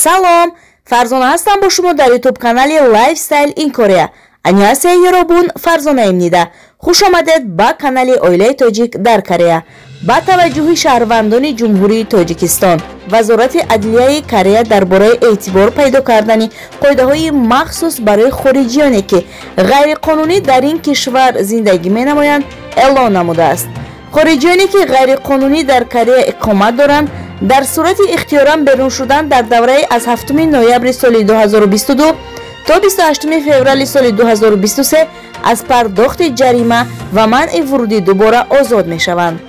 Салом! Фарзона ҳастам бо шумо дар YouTube канали Lifestyle in Korea. 안녕하세요, 여러분. Фарзонаимнида. Хуш омадед ба канали Оилаи тоҷик дар Корея. Ба таваҷҷӯҳи шаҳрвандони Ҷумҳурии Тоҷикистон, Вазорати адлияи Корея дар бораи эътибор пайдо кардани қоидаҳои махсус барои хориҷиёне, ки ғайриқонунӣ дар ин кишвар зиндагӣ менамоянд, эълон намудааст. Хориҷиёне, ки ғайриқонунӣ дар Корея иқомат доранд, дар сурати ихтиёран берун шудан дар давраи аз 7 ноябри соли 2022 то 28 феврали соли 2023 аз пардохти ҷарима ва манъи вуруди дубора озод мешаванд.